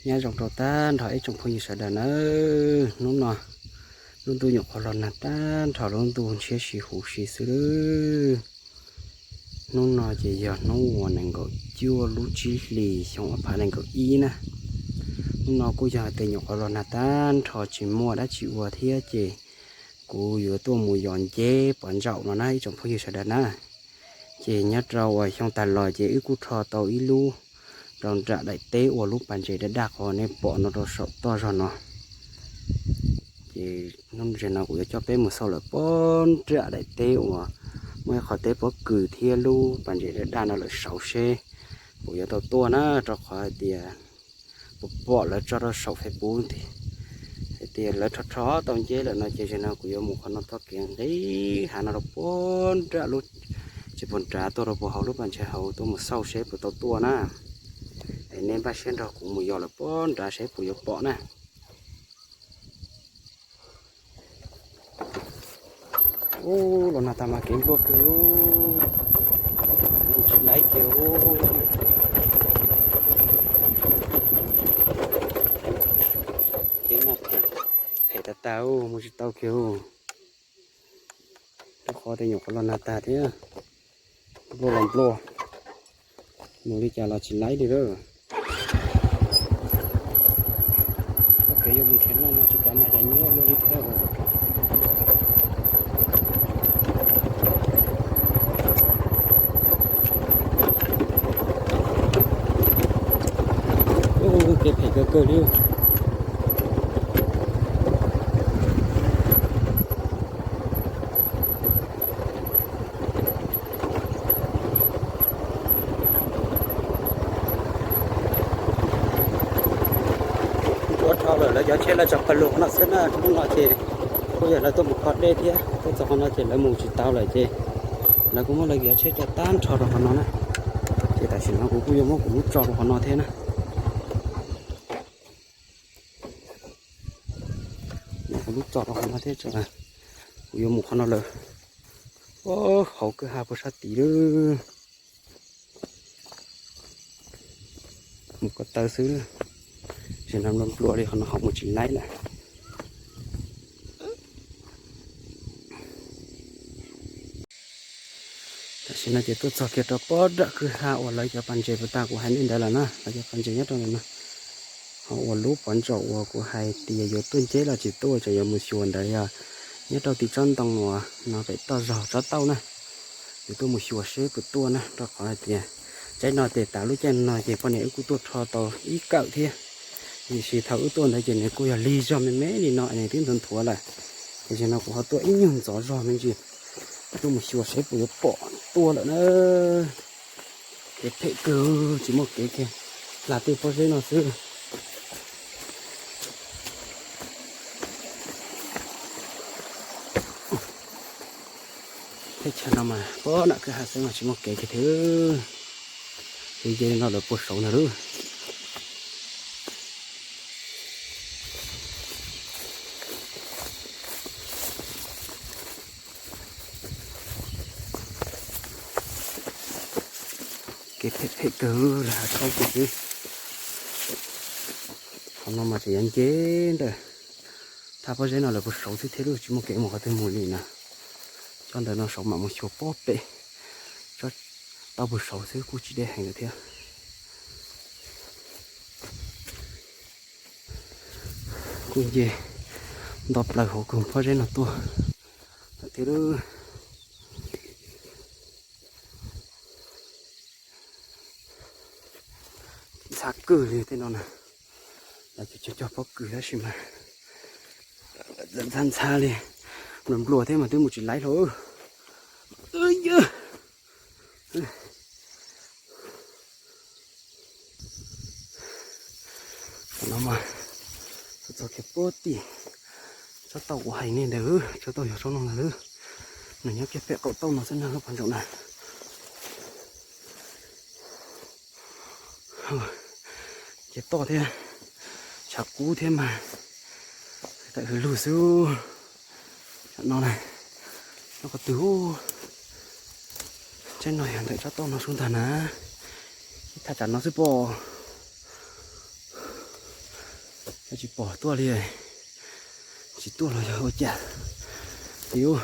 Nyob zoo rau tag nrho ib tsoom phooj ywg sawv daws nawb. Hnub no lub ntuj nyuam qhuav los nag tag nrho, lub ntuj ntshiab si huv si xwb lawm. Hnub no ces yog hnub uas nees nkaum cuaj lub tsib hlis xyoo ob phav nees nkaum ib na. Hnub no kuj yog tias nyuam qhuav los nag tag nrho tsis muaj dab tsi ua thiab ces kuv yuav tuaj mus yos nceb pov ntsaum no na ib tsoom phooj ywg sawv daws na. Ces nyob rau uas xyoo tas los ces wb kuj rho tau ib lub rau nram daim teb uas lub pas ntses daj daj qhov nej pom no rau saum toj zog no. Ces hnub no kuv yuav coj peb mus xauj lawm pov nram daim teb uas muaj ib qho teb pob kws thiab lub pas ntses daj daj no lawm saud seb puas yuav tau tuaj na, rau qhov hais tias puas pom lawv tso rau saum Facebook hais tias lawv rho rho tau nceb lawm no ces zaum no kuv yuav mus qhov no txoj kev nqis hav no rau pov nram lub tsev puag nrad tuaj rau puag hauv lub pas ntses hauv tuaj mus xauj seb puas tau tuaj na. Es nej npaj siab nrog kuv mus yos lawm pov nrad seb puas yuav pom na. Ub, los nag tag mas kev npluaj kawg, mus tsis laib kiag. Kev no phem tas tas, mus tsis tau kiag. Rau qhov tias nyuam qhuav los nag tag thiab, npluaj los npluaj, mus li cas los tsis laib li lawm. Txoj kev yuav mus nrhiav noj no tsis kav mas cas nyuaj luaj li thiab. Ub, kev phem kawg kawg li. Ua rho lawm lawv cov tsheb lawv tso pawg lug qhov no xwb na, hnub no ces kuj yog lawv tuaj mus kho dej thiab tuaj txog qhov no ces lawv mus tsis tau lawm ces lawv kuj muab lawv cov tsheb tso tag nrho rau qhov no na. Ces tam sim no kuv kuj yuav muab kuv lub tso rau qhov no thiab na. Muab kuv lub tso rau qhov no thiab, kuv yuav mus qhov no lawm. Hauv kwj ha puag sab tid lawm. Mus ko taw xwb, tsis nrov nplua nplua li qhov no hauv mus tsis laib lawm. Tam sim no ces tuaj txog kiag rau pob nram kwj ha uas lawv cov pas ntses puag ta kuv hais nej ntawd lawm na, lawv cov pas ntses nyob rau ntawm no. Ho uas lub pov ntsaum uas kuv hais tias yuav tuaj nceb los tsis tuaj, tseem yuav mus xyuas ntawd yog nyob rau tim tsob ntoo uas no pem toj zog tsob tauj na. Yuav tuaj mus xyuas seb puas tuaj na, rau qhov hais tias tsaib no ces tas lub caij no ces poj niam wb kuj tuaj rho tau ib kawm thiab. Tiam sis thaum wb tuaj ntawd ces nws kuj yog lig zog me me li no, nws twb nthuav nthuav lawm. Tiam sis no kuv ho tuaj ib nyuag ntxov zog me ntsis, tuaj mus xyuas seb puas yuav pom tuaj lawm na. Kev phem kawg, tsis muaj kev kiag, hla tej pob zeb no xwb. Teb chaws no mas pob nram kwj ha xwb mas tsis muaj kev kiag thiab. Ces nce li no lawv puas saud ntag lauj. Kev phem phem kawg, lawv hav tsaub kawg xwb. Qhov no mas tseem yuav nce ntawm thaj pob zeb no lawv puas saud xwb thiab lauj, tsis muaj kev mus qhov twg mus li na. Tsob ntawm no saud mam mus xyuas pob pem, tsob tauj puas saud xwb kuj tsis deb heev lawm thiab. Kuj nce nto plaws hauv koog pob zeb no tuaj lawm thiab lauj. Ntxhab kawg li tej no na, lawv cog cog pob kws tab sis mas ntxhab ntxhab li, npluas npluas thiab mas twb mus tsis laib hlo. Qhov no mas txog kiag pob tim tsob tauj kuv hais nej ntawd, tsob tauj yog tsob no ntag lauj. Nws nyob kiag pem qaum tauj no xwb na, lub pov ntsaum na. Ces toj thiab, tshav kub thiab mas tawm hws lug xwb. Tsam no na, nyob qhov twg, tsaib no yog ntawm tsob tauj no sub ntag na. Ib thaj tsam no xwb pob. Tsis pom tuaj li, tsis tuaj los yog ua cas. Yus,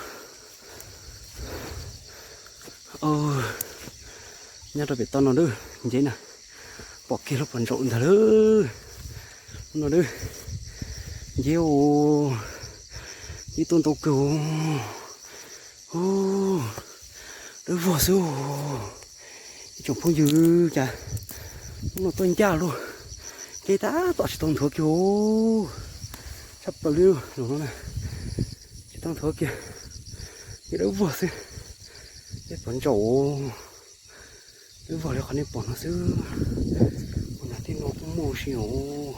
nyob rau pem toj no lawm, nceb na, pom kiag lub pob ntsaum ntag lawm. Lub no lawm, nceb os, nceb tuaj ntau kawg. Ub, dawb vog xwb. Ib tsoom phooj ywg, cas lub no tuaj ncaj luaj, nceb tab tom tsis tau nthuav kiag. Tshaj plaws li, zaum no na, tsis tau nthuav kiag, nceb dawb vog xwb. Nceb pob ntsaum, dawb vog li qhov nej pom no xwb. Puag nram tej no kuj muaj si os.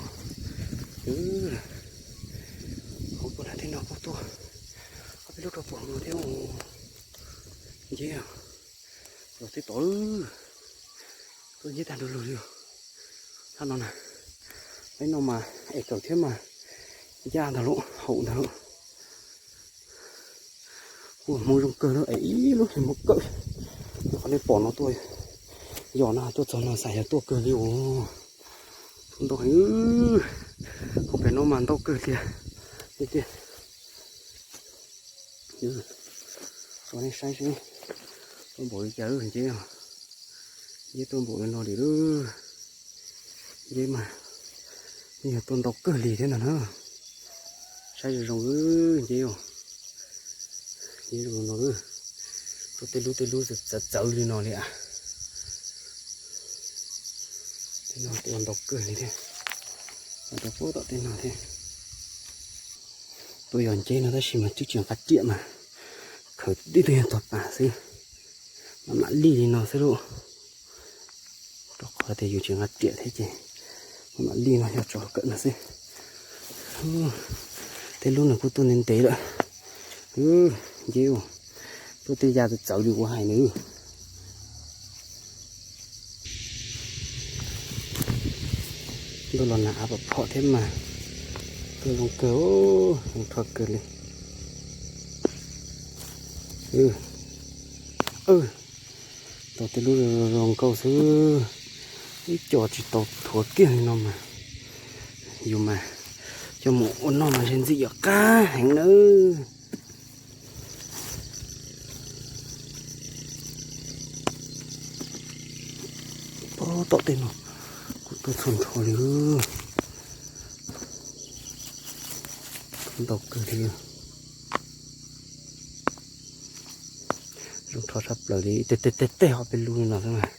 Hauv puag nram tej no kuj tuaj, ob peb lub rau puag no thiab. Nceb los tej tod, tuaj nceb tag nrho lug li. Thaj no na, peb no mas es kawm thiab mas ncaj ntag lub haum ntag lub. Kuj hmoov zoo kawg lawm es ib lub hli muab kawm. Qhov nej pom no tuaj, yog no tuaj txog no xav yog tuaj kawg li os. Ntau heev, hauv pem no mas ntau kawg tiag tiag. Tso nej saib seb tuaj npaum li cas nceb. Nceb tuaj npaum li no li lawm. Nceb mas yeej yog tuaj ntau kawg li thiab no na. Saib zoo zoo nceb, nceb zoo no, tuaj tej lub tej lub txawv txawv li no li as. Tej no tuaj ntau kawg li thiab, rau puag tom tej no thiab. Tuaj yos nceb no tab sis mas twb tsis nqa riam mas khaws tib tug yog tog pas xwb, mam mam lij li no xwb lauj. Rau qhov tias yus tsis nqa riam thiab ces mam mam lij no yog tso kawm no xwb. Tej lub nws kuj tuaj ntev ntev lawm. Nceb, tuaj tej yam txawv li kuv hais nws. Ntuj los nag av pom phom thiab mas tuaj zoo kawg, zoo rho kawg li. Tau tej lub zoo nkauj xwb, ib co tsis tau thuav kiag li no mas yus mas coj mus ua noj mas ze ntxim yuav qab heev nawb. Puag tom tej no kuj tuaj txhua nrho li, ntau kawg li. Zoo rho tshaj plaws li, tej tej tej tej ho peb lub li no xwb mas.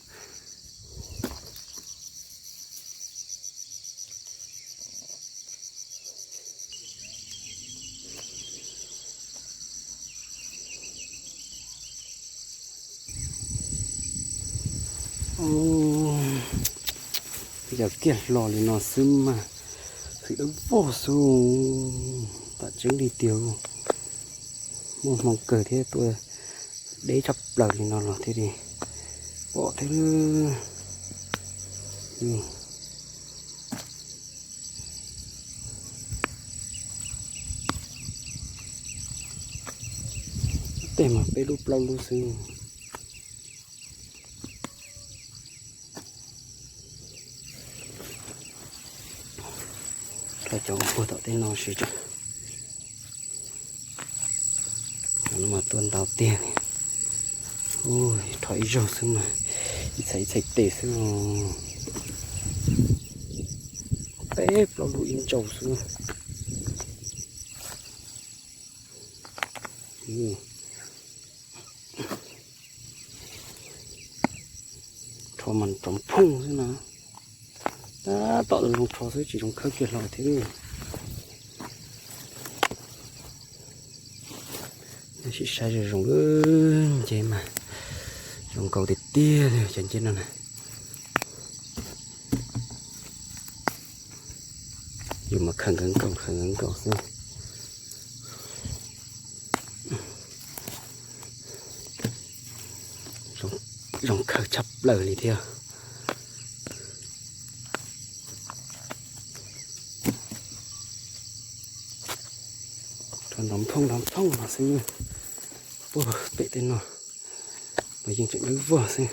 Yog kiag hlo li no xwb mas, txim dawb vog xwb, tam tseeb li tiag. Muaj hmoo kawg thiab, tuaj deb tshaj plaws li no los thiaj li pom thiab. Tej mas peb lub plaub lub xwb. Rho cov puag tom tej no si tso. Cov no mas tuaj ntau tiag li. Ua, rho ib zaug xwb mas ib txhais ib txhais tes xwb. Peb plaub lub ib ntsau xwb. Rho mas rov phooj xwb na. Tab tom zoo rho xwb tsis zoo khawb kiag hlo thiab. Sim saib zoo zoo, nceb mas zoo nkauj tiag tiag li cov nceb no na. Yus mas khaws nkawd nkaus khaws nkawd nkaus xwb. Zoo khaws tshaj plaws li thiab. Rho nrov phooj nrov phooj no xwb. Puag pem tej no los yeej tseem dawb vog xwb.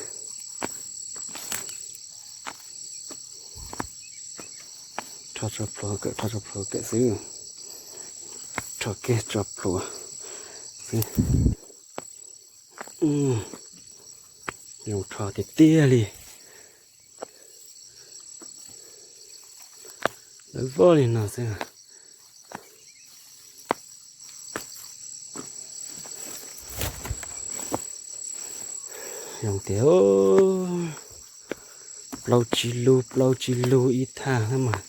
Rho tso plhuav kawm, rho tso plhuav kawm xwb. Rho kiag tso plhuav xwb. Zoo rho tiag tiag li. Lawv voj li no xwb. Zoo tiag, plaub tsib lub, plaub tsib lub ib thaj mas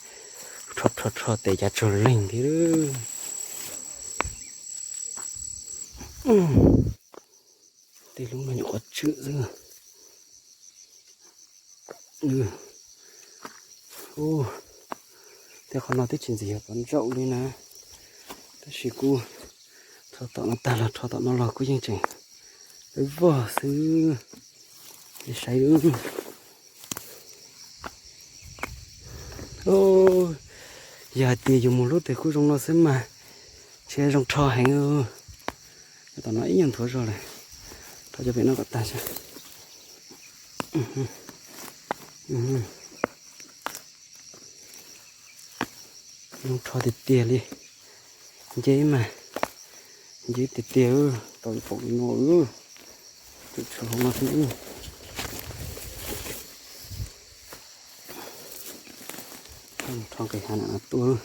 rho rho rho tes cav tsaug leeg thiab. Tej lub no nyuam qhuav tswm xwb. Tej qhov no twb tsis ntxim yog tov ntsaum li na, tab sis kuj rho tom no tag los rho tom no los kuj yeej tseem vog xwb. Saib, yog hais tias yus mus lub twg kuj zoo no xwb mas, ntshe zoo rho heev. Tom no ib nyuag nthuav zog lawm, rho cov pem no kom tag. Zoo rho tiag tiag li. Nceb mas, nceb tiag tiag, tau ib poom li no. Tus tshuav hauv no xwb. Rho nqis hav no tuaj.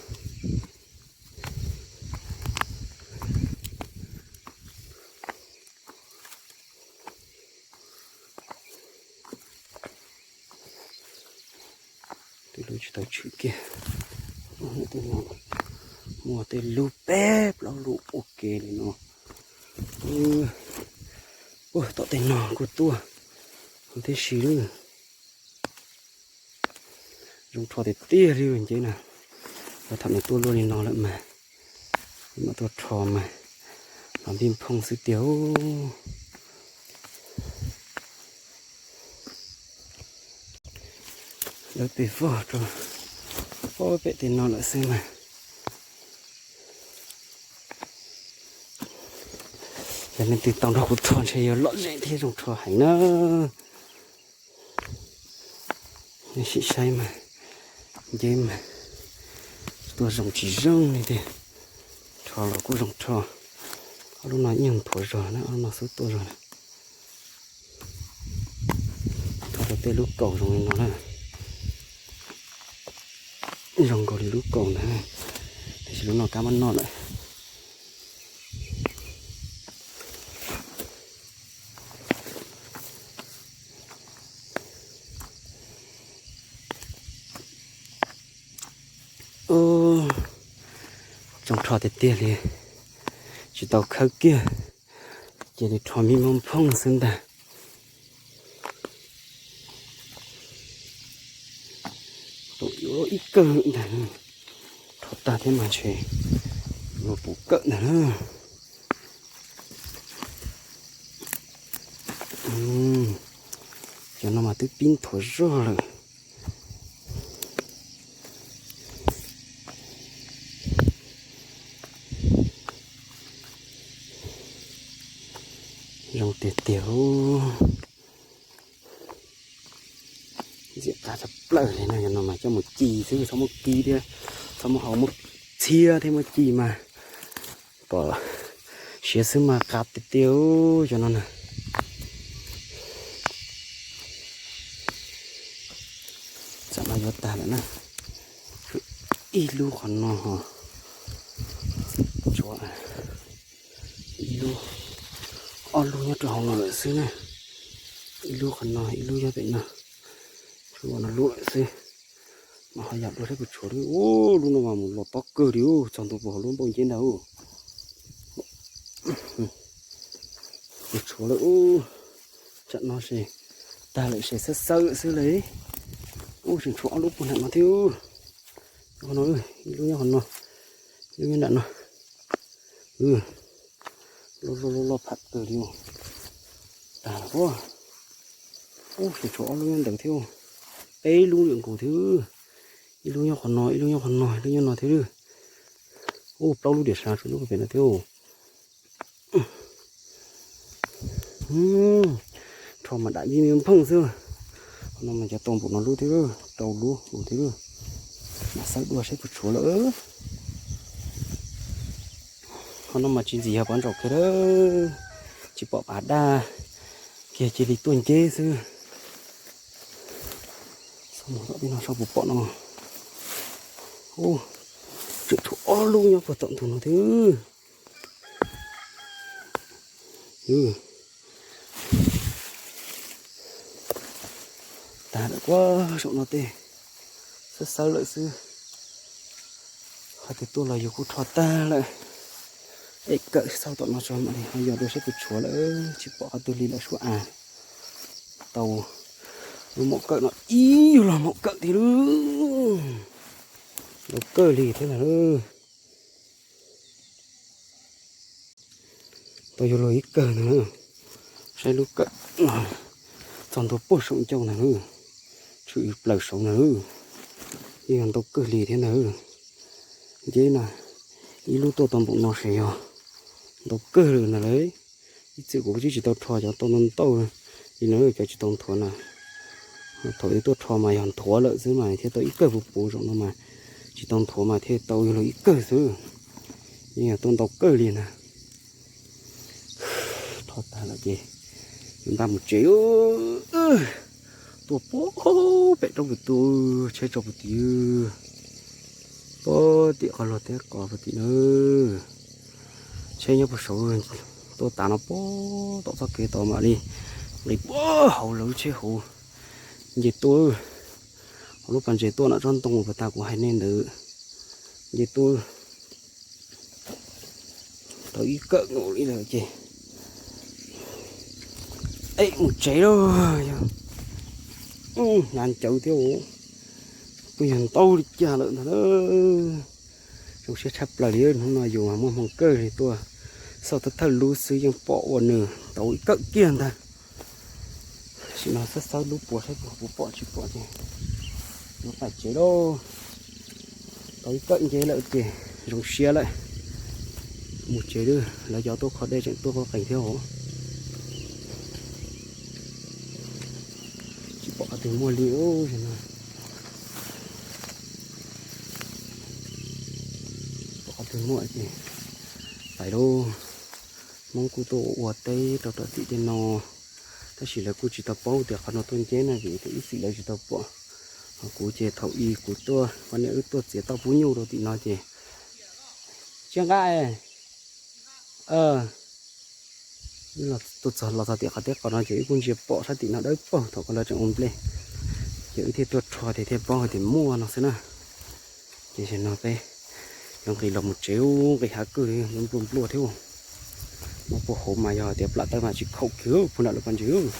Tej lub tsis tau tshwm kiag. Muaj tej lub peb plaub lub ua ke li no. Ua tom tej no kuj tuaj huv tib si lawm. Zoo rho tiag tiag li nceb na. Yog thaum nws tuaj luaj li no lawm mas, mam tuaj rho mas los npij nphooj xwb tiag. Lawv pes vog rau pem tej no lawm xwb mas. Yog leej twg tau nrog kuv rho ntshe yuav lom zem thiab zoo rho heev na. Sim saib mas, nceb mas tuaj zoo tsis zoo li tiag. Rho los kuj zoo rho. Ob lub no ib nyuag nthuav zog na, ob lub no xub tuaj zog na. Rho rau tej lub kaus zoo li no na. Zoo nkaus li lub kaus ntag, tiam sis lub no kab muab noj lawm. Zoo rho tiag tiag li, tsis tau khawb kiag, cia li rho npij nphooj xwb ntag. Ib kawm ntag, rho tag thiab mas ntshe luag puv kawm ntag na. Cov no mas twb pib nthuav zog lawm. Zoo tiag tiag. Ntxim qab tshaj plaws li no, cov no mas coj mus ci xwb, txhob muab kib thiab, txhob muab hau muab txhiab thiab muab ci mas pom siav xwb mas qab tiag tiag cov no na. Tsam no yuav tag lawm na. Ib lub qhov no ho, ib lub, ob lub nyob rau hauv no lawm xwb na. Ib lub qhov no, ib lub nyob pem no, tshuav no lub lawm xwb. Mas ho yam dua thiab kuv tshuav li, lub no mas mus los tob kawg li, txog ntua puag hauv lub npauj nceb ntag. Kuv tshuav lawm, tsam no ces tag lawm ces xawb xawb xwb li. Ub, tseem tshuav ob lub puag nram no thiab. Qhov no, ib lub nyob qhov no, ib lub nyob nram no. Loj loj loj loj pham kawg li. Tag lawm. Ub, tseem tshuav ob lub nyob ntawd thiab. Peb lub lwm nkaus thiab. Ib lub nyob qhov no, ib lub nyob qhov no, ib lub nyob no thiab. Ub, plaub lub diam sab tshuav lub pem no thiab. Rho mas dam npij nphooj xwb. Qhov no mas cov tau npaum no lub thiab, rau lub nkaus thiab. Mas Xawb dua saib puas tshuav lawm. Qhov no mas tsis ntxim yog pov ntsaum kiag lawm, tsis pom pas daj kiag, cia li tuaj nceb xwb. Xauj mus tom tej no saib puas pom no. Ub, tseem tshuav ob lub nyob puag tom ntug no thiab. Tag lawm, kuaj saum no tej xawb xawb lawm xwb. Qhov twg tuaj los yus kuj rho tag lawm. Es kawm xauj tom no tso mam li ho yos dua saib puas tshuav lawm, tsis pom qhov twg li lawm sub as. Tau lub maum kawm no ib yug los maum kawm thiab lub. Ntau kawg li thiab ntag. Tau yug luag ib kawg ntag. Saib lub kawm no txog ntua puag saum ncauj ntag, tshwm plaws saud ntag. Yeej yog ntau kawg li thiab ntag. Nceb na, ib lub tuaj tau npaum no ces yog ntau kawg li ntag lauj. Ib txwm kuv twb tsis tau rho cov tau ntau ntau li no, cov tsis tau nthuav na. Thaum twb tuaj rho mas yog nthuav lawm xwb mas thiaj tau ib kawg puv puv, zaum no mas tsis tau nthuav mas thiaj tau yug luag ib kawg xwb. Yeej yog tuaj ntau kawg li ntag. Rho tag lawm ces yuav npaj mus tsev. Tuaj puag pem roob puag tim, tsheb tso puag tim, puag tim qhov luag teb qos puag tim na. Tsheb nyob puag saud, tuaj tav no puag tom txoj kev tod mam li nqis puag hauv lawv lub tsheb hauv. Nce tuaj, hauv lub pas ntses tuaj nram tsob ntoo uas puag ta kuv hais nej ntawd. Nce tuaj tau ib kawm nkaus li lawm ces, es mus tsev lauj. Yog hnav ncawv thiab, kuj yog ntau li cas lawm ntag na. Zoo siab tshaj plaws li, hnub no yus muaj hmoo kawg li tuaj xauj thawj thawj lub xwb yeej pom ua nws tau ib kawm kiag ntag. Tam sim no xawb xawb lub puas saib puas pom tsis pom ces yuav pais tsev lauj. Tau ib kawm nceb lawm ces zoo siab lawm. Mus tsev lawm, lawv cov tuaj kho dej tseem tuaj qees thiab os. Tsis pom qhov twg muaj li os. Tsis pom qhov twg muaj ces pais lauj. Hmoob kuj tuaj ua teb rau tom tim tej no, tab sis lawv kuj tsis tau paub tias qhov no tuaj nceb na, vim tias ib txwm lawv tsis tau pom. Ho kuv ces thaum ub kuv tuaj, poj niam wb tuaj txiav toj pub nyuj rau tim no ces, Tsiaj Nqaj, wb tuaj txog, los txog tim qhov teb qos no ces wb kuj ntsia pom sab tim no dawb paug thaum ko lawv tseem ua nplej, ces wb thiaj tuaj rho ces thiaj paub hais tias muaj no xwb na. Ces zaum no peb yuav nqis los mus tsev, nqis hav kawg li, npluaj npluaj thiab. Nyob puag hauv mas yog tias plam tawb mas tsis khaum kiag puag nram lawv pas ntses.